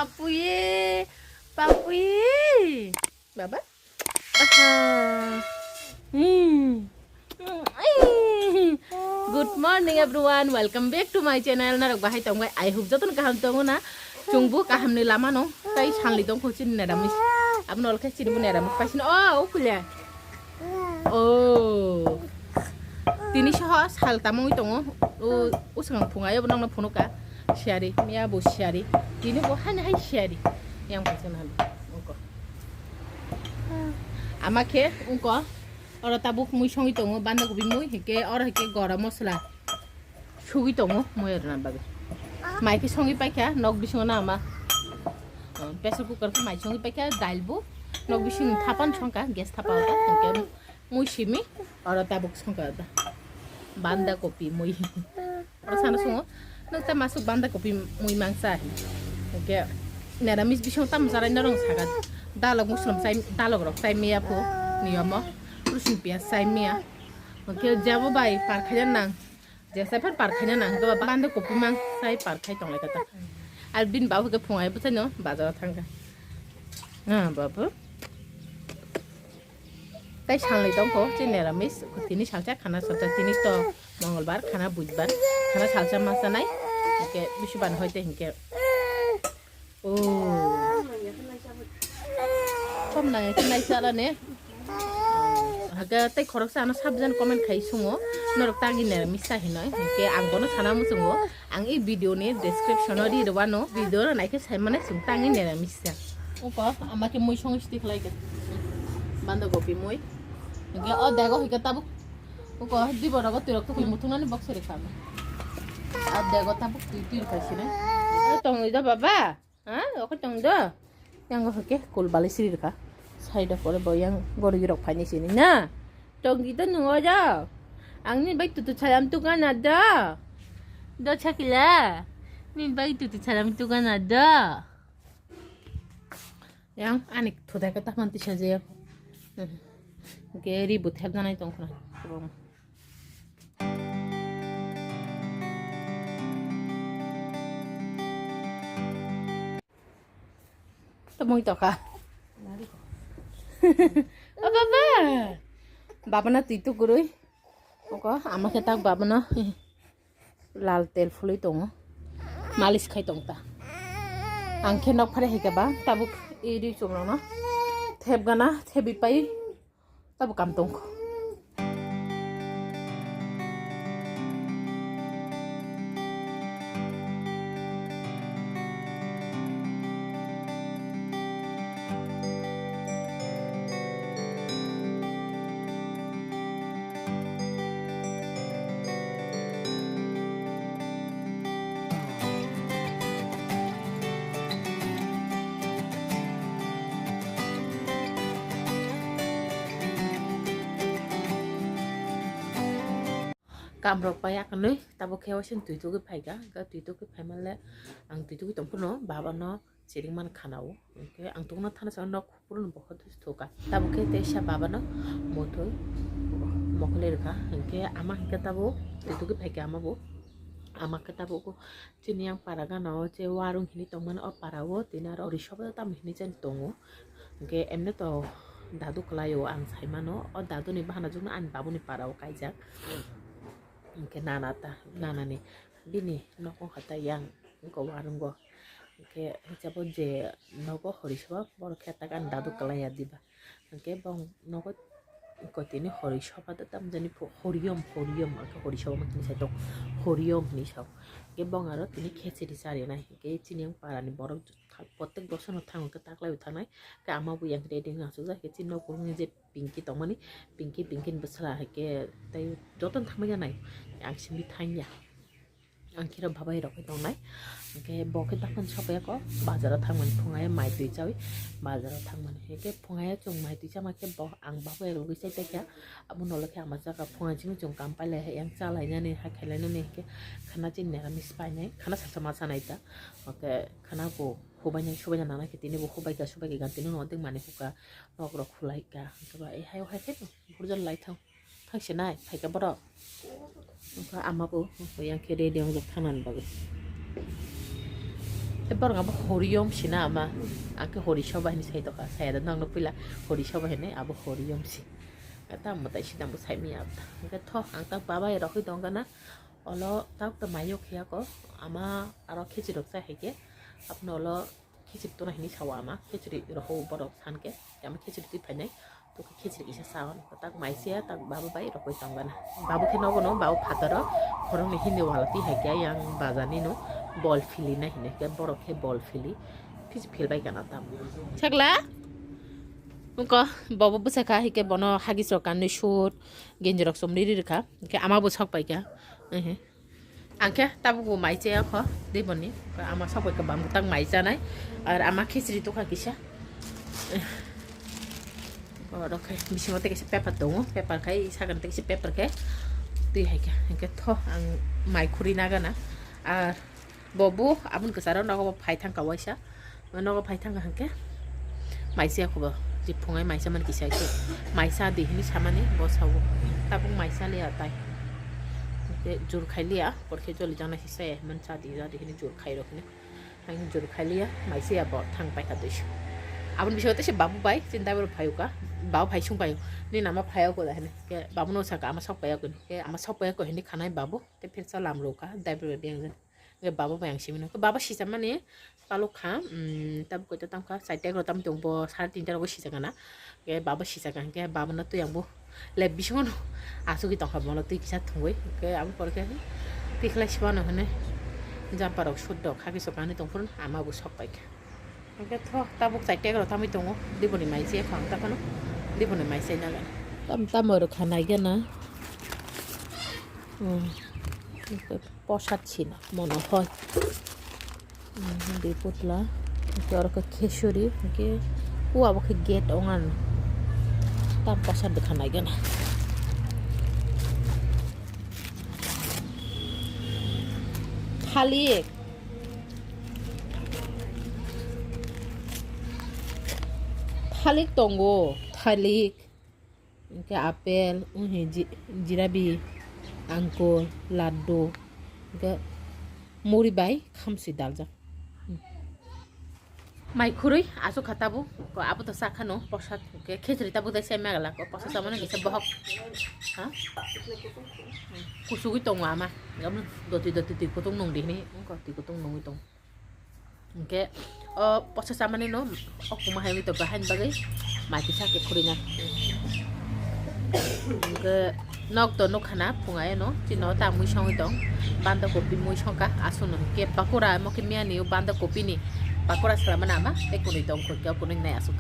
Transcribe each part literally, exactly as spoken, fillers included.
Papuye, papuye. Baba. Aha. Hmm. Good morning everyone, welcome back to my channel. Narok bahai tong bai, I hope jotono kaham tongo na. Chwngbo kaham ni lama no. Tai sanli tong kho chini neramis. Abno olkhe chini bo neramis paisino. Oh, ukulya. Oh. Tini soho sal tamungwi tongo. O, o swkang phunga yabo nokno phunuka. Siyari, miya bo siyari. Tini bo hani hai siyari. Yang bo chana hali. Ungko. Ama khe ungko. Oro tabuk mui songwi tongo. Banda kobi mui, hike oro hike gora mosla. Sugwi tongo mui rwna bagwi. Mai khe songwi paikha nok bisingo na ama. Pressure cooker khe mai songwi paikha, dail bo nok bising thapan songkha, gas thapa ota, hwnkhe mui simi oro tabuk songkha ota. Banda kopi mui. Oro sana songo, "Nwng ta masuk banda kopi mui mangsa?" Hwnkhe neramis bising tamo charai norong saka, dalok muslum chai, dalok rok chai miya pho niyomo, rusing piyaj chai miya. Hwnkhe jabo bai par khaina nang. Jesa phan par khaina nang khe ba banda kopi mang sai par khai tong lai kha ta. Ar bini babu khe phung ai bwsai no bazar o thang kha. Ah, babu. Tai sal ni tong kho, chini neramis, tini salsa khana salsa, tini to mongolbar, khana budbar, khana salsa ma chanai. Hwnkhe bisi ban hoi te hwnkhe. Oh. Kom nang khe nai chala ne. Hake tei khoroksa ano sabjan comment khai sungo. Norok tangwi neramis sa hinoi. Hake ang bono sana muchungo. Ang i video ni description o ri rwano. Video no naikhe sai mane chwng tangwi neramis sa. Uko ama khe mui song sti khlai khe. Banda kopi mui. Hake o dego hake tabuk. Uko dibo rogo twirok tukui muthungnani box ri kha. O dego tabuk twi twi khai sinai. O tongwi da baba. Ha, oko tong do. Yang go ke kul bali siri ka. Side of ore bo yang gori rok phani sini na. Tong di to nungo do. Ang ni bai tutu chayam tu gana do. Do chakila. Ni bai tutu chayam tu gana do. Yang anik thudai ka tahman tisa je. Geri bu thep nanai tong khna. Tamo ito ka. O baba. Baba na twi tukurui. Oko ama khe tak baba na. Lal tel phului tongo. Malis khai tong ta. Ang khe nok phare hai khe ba tabuk iri chumrok no. Thep gana, thebi pai. Tabuk kam tongkho. Kamrok pai akanwi tabuk khe waising twi tugwi phaikha, hwnkhe twi tugwi phaimanle ang twi tugwi tongphuru baba no chiring man khana-o, hwnkhe ang tongna thana sa nok. Purun bokol thuka. Tabuk khe teisa baba no muthung mokol rwkha. Hinkhe ama hinkhe tabuk twi tugwi phaikha ama bo. Ama khe tabuk chini yang para gana o je warung hinwi tongmani o para o tini aro ori soba tamo hinwi jen tongo. Hinkhe emne to dadu kwlai o ang sai mano. O dadu ni bahanajwk no ani babu ni para o kaijak. Hinkhe nana ta, nana ni bini nok wngkha ta yang wngkha warung o. Hinkhe hichabo je nogo hori soba borok khe tak ani dadu kwlaiya diba. Hinkhe bong nogo kotini hori soba da tamjani pho-, horiyom, horiyom, hinkhe hori soba ma kini saitok horiyom hinwi sao. Hinkhe bong aro tini khechiri charinai. Hinkhe chini yang parani borok thak-, protek bosor no thango khe taklai bo thangnai. Khe ama bo yang ready wng asukjak. Hinkhe chini nok hwnwi je Pinky tongmani, Pinky, Pinky ni bwsla hinkhe tei jotono thangbai ya nai. Ang simi thangya. Ang khe rok babai rok khe tongnai. Hinkhe bo khe daphne sokya kho bazar o thangmani phungai mai twi chawi bazar o thangmani. Hinkhe phungai o chwng mai twi chama khe bo ang babai rok logwi chai tongkha. Abo nolo khe ama jaga phungai chini chwng kam pailai hai yang chalainani hai khailainani hinkhe khana chini neramis painai khana salsa ma chanai ta. Hinkhe khana bo hubainai subaina nana khe tini bo hubaikha subaikha tini no tei mani hukha nok rok khulaikha. Hinkhe ba hai hai khe burjak lai thang. Thangsinai phaikha borok. Wngkha ama bo, wngkha yang khe ready wngjak thangnani bagwi. Borok abo horiyom sina ama. Ang khe hori soba hinwi sai tongkha. Saya da nokno puila hori soba hinwi abo horiyom si. Tamo tai sina bo sai miya abda. Hingke tho ang tak baba ya rokhi tongkha na. Olo tak to mayo khiya ko. Ama aro khichi rok sai haike. Apno olo khichiri tuna hinwi sawa ama. Khichiri rohor borok san khe. Ama khichiri twi phainai. Tokhe khichiri kisa sawan, tak maise, tak baba bai rokoi tong gana. Babu khe nogo no, babu phataro, khoroknwi hindi wala twi hai khe yang bazani no bol phili na hinwi khe borok khe bol phili, khichi phil bai gana tam. Chakla? Ungko, bobo bwsa kha, hai khe bono hagis rok kanwi sut, genji rok chumri ri rwkha, khe ama bo sok pai kha. Ehe. Ang khe tabuk bo mai chaya kho, diboni. Ama sok bai kwbang tak mai chanai. Ar ama khichiri tokha kisa. Oro khe bisingo tei kaisa paper tongo, paper khai sakani tei kaisa paper khe twi hai khe, hingkhe tho ang mai khurui nagana. Ar bo bo aboni kwcharo nogo bo phai thangkha waisa, nogo phai thangkha hingkhe maisa khubo, je phungai maisa mani kisa khe maisa di hinwi samani bo sao, tabuk maisa liya tai, hingkhe jur khai liya, porkhe joli jana kisa ya, man cha di, cha di hinwi jur khai rok hinwi. Ang juru khailiya, maisiya bo thang paikha duisu. Aboni bisingo teisa babu bai, chini driver phaiuka, babu phai sung paio, nini nama phaiya ko da hini. Ke babu no saka, ama sok paiya ko, ke ama sok paiya ko hini khanai babu, te phirsa lam rokha, driver bai biyang jani. Ke babu bai ang simino, ke baba sisa mani, paluk kha, um, tabuk koi ta tangkha, side tag rok tam tong bo, sare tinta rok sisa kana. Ke baba sisa kha, ke baba no twi ang bo lab bisingo no asugwi tongkha, bono twi kisa thungwi. Ke abo pore khe twi khlai sibano hwnwi jampa rok suit rok khaki sok kanwi tongphuru ama bo sok paikha. Hwnkhe tho tabuk chai tag rok tamwi tongo, diboni mai se khwang ta phano diboni mai se naga. Tam tamo rok kha nai gana. Hmm. Posat sina mono hoi. Hmm, di putla. Hingke oro khe khesuri, hingke o abo khe gate ong ano. Tam posat bwkha nai gana. Thalik. Thalik tongo, thalik. Hingke apple, uhi ji-, jirabi, angkur, laddu, hingke muri bai khamsi daljak. Mai khurui asuk kha tabuk, ko abo to sakha no, posat, hingke khechri tabuk dai sai magala, ko posat samano kisa bohok, ha? Kusugui tongo ama, doti doti twi kutung nung di hini, wngkha twi kutung nungui tongo. Hingke o posa chamani no o kuma hai wngwi tongkha, haini bagwi mai kisa khe khurina. Hingke nok to nukha na phunga eno, chini o ta mui songwi tong, banda kopi mui songkha, aswk no hingke pakura, omo khe miyani o banda kopi ni pakura swlamani ama tei kwnwi tong kho, khe o kwnwi nai aswk.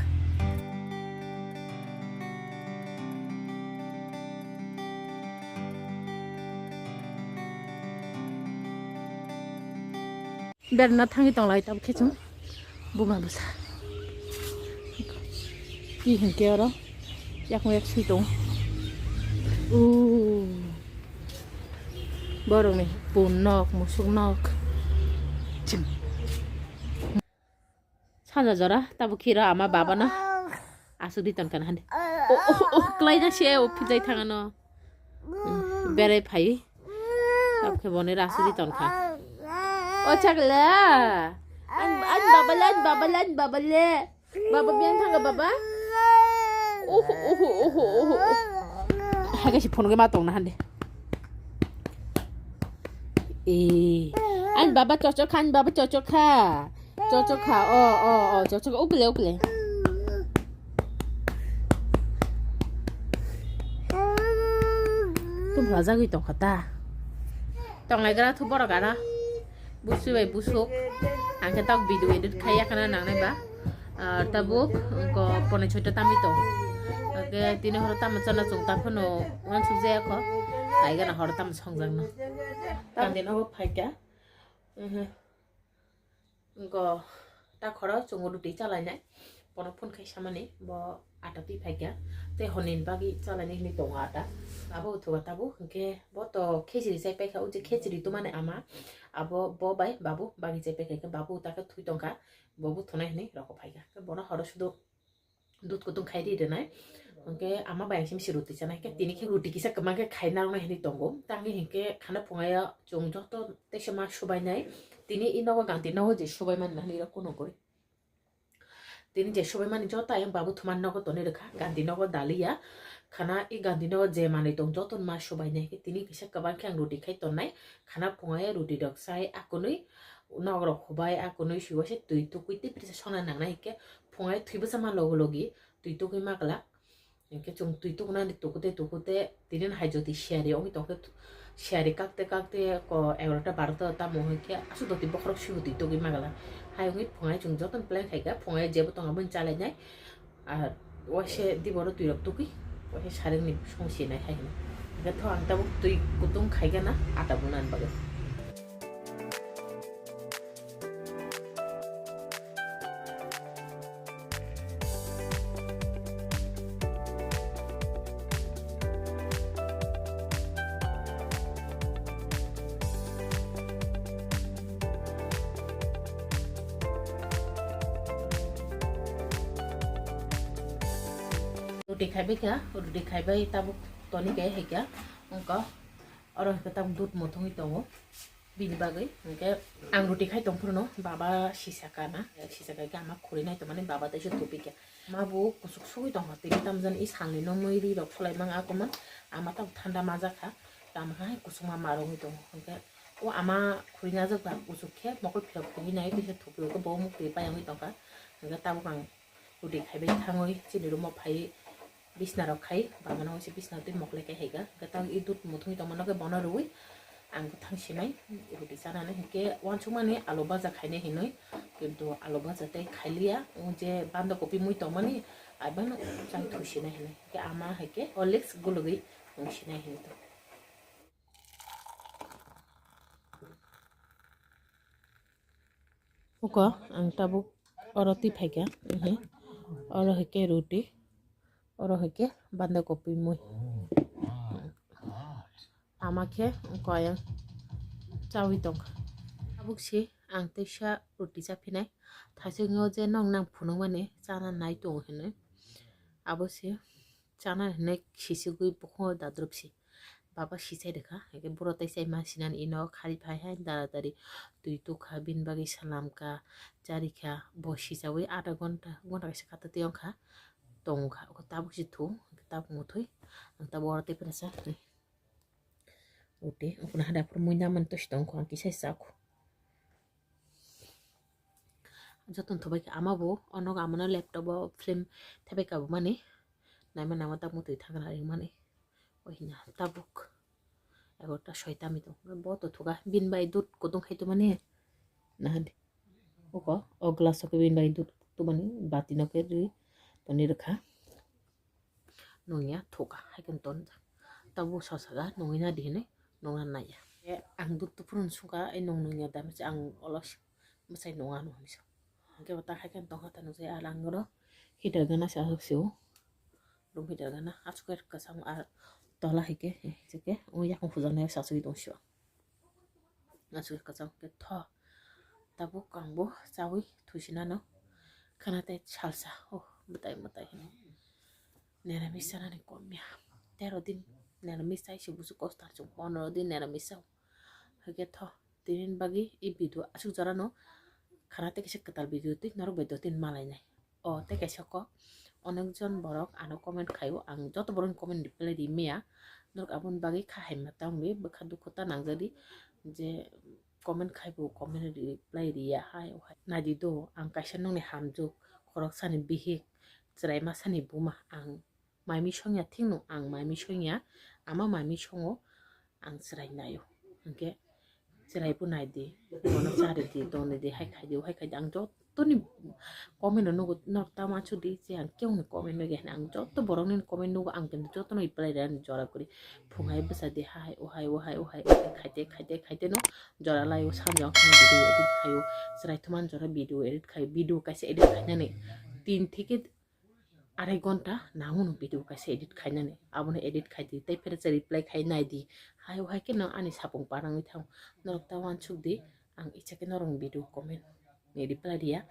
Berna thangwi tonglai tabuk khe chwng buma bwsa. Twi hinkhe oro yakung yak swi tongo. Uuh. Borokni pun nok, musuk nok. Chim. Sanja jora tabuk khiro ama babano aswk di tonkha hande. O, o, o, kwlai na se o phijai thangano. Berai phai. Tabuk khe bonero aswk di tonkha. O chakla. An, an babale, an babale, an babale. Baba biyang thangkha baba. Oho, oho, oho, oho, oho. Hai kaisa phone ma tongna hande. Eh. An baba chochok kha, an baba chochok kha. Chochok kha, o, o, o, chochok kha, ukle, ukle. Tum rajagwi tongkha ta. Tonglai gra thu borok ara. Busi bai busuk. Ang khe tok video edit khai yakana nangnai ba. Ah, tabuk, ko pone choita tamwi tong. Ake tini horo tamo chana chwng ta phano uansuk jaya kho. Taigana horo tamo songjakno. Tamo dino phaikha. Mhm. Go ta khoro chwng roti chalainai. Bono phone khai samani bo ata twi phaikha. Tei hwnini bagwi chalainai hinwi tongo ata. Abo uthugo tabuk hinkhe bo to khejri chai paikha, o je khejri tumani ama. Abo bo bai babu bagwi chai paikha, hinkhe babu ta khe thwi tongkha. Bo bo thunai hinwi rokho phaikha. Bono horo sudu dut kutung khai ri rwnai. Hwnkhe ama bai ang simi se ruti chanai khe, tini khe ruti kisa kwbang khe khai narwknai hinwi tongo. Tangwi hinkhe khana phungai o chwng joto teisa ma subainai. Tini i nogo ganti nogo je subaimani hinwi rok kuno gori. Tini je subaimani joto ayang babu thumani nogo tonwi rwkha, ganti nogo daliya. Khana i ganti nogo je manwi tong joto ma subainai khe tini kisa kwbang khe ang ruti khai tonnai. Khana phungai o ruti rok sai akunwi nok rok hubai akunwi siwa se twi tukui tei prisa sona nangnai hinkhe phungai thwi bwsa ma logi logi twi tukui ma glak. Hinkhe chwng twi tukunani tukute tukute tini hai joti siyari wngwi tongkhe, siyari kakte kakte ko egarota barota tamo hinkhe aswk doti bokhorok sibo twi tugwi magala. Hai wngwi phungai chwng jotono plan khaikha, phungai jebo tongo aboni chalainai. Ar waise diboro twirok tugwi waise saringni songsinai hai hwnwi. Hinkhe tho ang tabuk twi kutung khaigana ata bunani bagwi. Ruti khaibai kha, ruti khaibai tabuk toni khe hai kha, wngkha oro hinkhe tabuk dud muthungwi tongo. Bini bagwi hinkhe ang ruti khai tong phuru no baba sisaka na, sisaka khe ama khuri nai tongmani baba teisa thupi kha. Ama bo kusuk sugwi tongkha, tini tamjani i salni no mui ri rok solai mang akomon, ama tamo thanda majak kha, tamo hai kusukma ma rwngwi tongo. Hinkhe o ama khuri najak ba kusuk khe mokol phirok tongwi nai teisa thupi khe bo muk twi payangwi tongkha. Hinkhe tabuk ang ruti khaibai thangwi chini room o phai bisna rok khai, baba no se bisna twi mokle khe hai kha. Hinkhe tang i dud muthungwi tongma no khe bono rwui ang bwthang sinai ruti chanani. Hinkhe uansukmani alu baja khainai hinwi, kintu alu baja tei khailiya, o je banda kopi mui tongmani aibano chai thwi sinai hinwi. Hinkhe ama hai khe Horlicks gulugwi wng sinai hinwi tong. Huko ang tabuk oro twi phaikha, mhm. Oro hai khe ruti, oro hai khe banda kopi mui. Ama khe koyang chawi tongkha. Tabuk se ang teisa ruti chaphinai, thaichukngo je nong nang phunukmani chana nai tongo hinwi. Abo se chana hinwi sisugwi bokong dadrop se. Baba sichai rwkha, hwnkhe buro tei chai ma sinani ino khari phai hai dara dari twi tukha, bini bagwi salam kha, chari kha, bo sichawi adha ghonta, ghonta kaisa kata tei wngkha, tongkha, tabuk se thung, tabuk muthwi, ang tabuk oro tei phano cha. Ute, ukuna hada phuru mui naman tosi tongkho, ang kisa chakho. Jotono thubai kha ama bo, o nogo ama no laptop o film thebai kabumani, naima nama tabuk twi thangna ringmani. O hina tabuk egarota soita mi tong, bo to thuga, bini bai dud kutung khai tongmani. Nahadi, oko o glass o khe bini bai dud tubani bati no khe ri toni rwkha. Nungya thuka hai khe ton tabuk sosaga nungwi nadi hinwi nungna naiya. E, ang duk tuphuru sungkha, e, nung nungya da, ang olos bwsai nunga nung hinwi sa. Hwnkhe bo ta hai khe tongkha ta nukjai, ah, langno heater gana se aswk se o. Room heater gana aswk khe kwcham, ah, tola hai khe, eh, se khe o yakung hujaknai se aswk tong sio. Aswk kwcham khe tho. Tabuk ang bo chawi thusinano khana tei salsa, oh, bwtai bwtai hinwi. Niramis chanani komya. Tero din niramis chai se busu kostar chwng, pondro din niramis chao. Hwnkhe tho, tini bagwi i video aswk jorano khana tei kisa kwtal video twi norok bai dotini malainai. O tei kaisa kok, onek jon borok ano comment khaio, ang joto borokni comment reply ri maya. Norok aboni bagwi kha hai ma tangwi bwkha dukhu ta nangjadi je comment khai bo comment reply riya hai, oh hai. Naidi do, ang kaisa nokni hamjwk, khoroksani bihik, chwraima sani buma, ang mai mi songya thikno, ang mai mi songya, ama mai mi songo, ang chwrai naio. Hwnkhe chwrai bo naidi, bono charidi, tonidi, hai khaidi, hai khaidi, ang jotoni comment rok nugo, norok ta uansukdi je ang keboni comment no ya hinwi, ang joto borokni comment nugo, ang kintu jotono reply rwna jora kwrwi. Phungai bwsa de hai, ohai, ohai, ohai, ohai, khaite, khaite, khaite no jora laio, sanjak ang video edit khaio, chwrai thumani jora video edit khaio, video kaisa edit khainani tin theke arai ghonta nango no video kaisa edit khainani, abono edit khaidi, tei phera cha reply khai naidi, hai, ohai khe no ani sapung parangwi thango, norok ta uansukdi, ang icha khe norokni video comment ni reply riya.